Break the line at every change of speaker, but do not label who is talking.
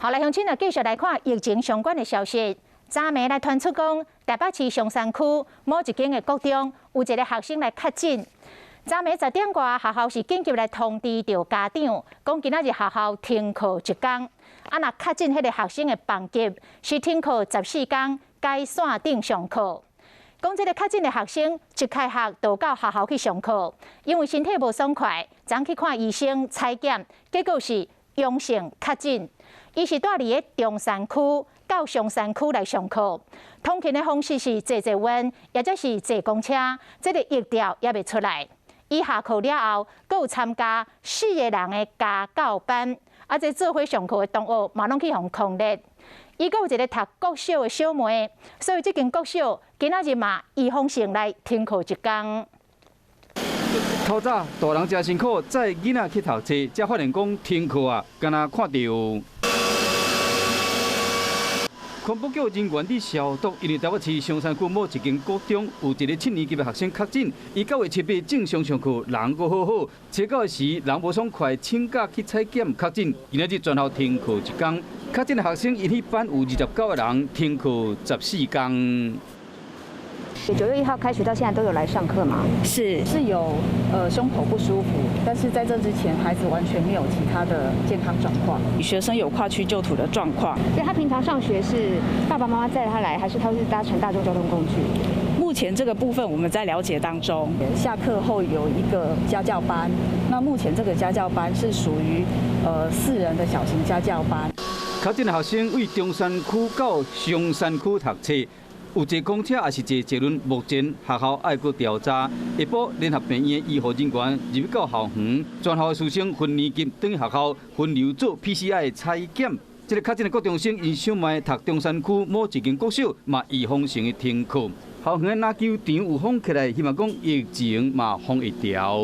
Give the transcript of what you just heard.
好，來鄉親啊，繼續來看疫情相關的消息。昨暝來傳出講，台北市松山區某一間的國中有一個學生來確診。昨暝10點外，學校是緊急來通知著家長，講今仔日學校停課一工。啊，若確診彼個學生的班級是停課14工，改線頂上課。講這個確診的學生一開學就到學校去上課，因為身體無爽快，昨去看醫生採檢，結果是陽性確診。伊是蹛佇个中山區到松山區來上課，通勤的方式是坐捷運，抑者是坐公車，這個疫調猶未出來。伊下課了後，閣有參加四個人的家教班，啊，這做伙上課的同學嘛攏去予匡列。伊閣有一個讀國小的小妹，所以這間國小今仔日嘛預防性來停課一工。
透早大人誠辛苦，載囡仔去讀冊，才發現講停課啊，敢若看著。環保局人員佇消毒，因為台北市松山區某一間國中有一個七年級的學生確診，伊9月7日正常上課，人閣好好，初九的時人無爽快，請假去採檢確診，今仔日全校停課一工。確診的學生𪜶彼班有29個人，停課14工。
9月1號開學到現在都有來上課嗎？
是，是有胸口不舒服，但是在這之前孩子完全沒有其他的健康狀況。學生有跨區就讀的狀況。
所以他平常上學是爸爸媽媽載他來，還是他是搭乘大眾交通工具？
目前這個部分我們在了解當中。下課後有一個家教班，那目前這個家教班是屬於四人的小型家教班。
確診的學生對中山區到松山區讀冊。有坐公車抑是坐捷運，目前學校愛閣調查。下晡聯合病院的醫護人員入到校園，全校的師生分年級轉學校分流做 PCR 採檢。這個確診的國中生𪜶小妹讀中山區某一間國小，嘛預防性的停課。校園的籃球場有封起來，希望講疫情嘛封會牢。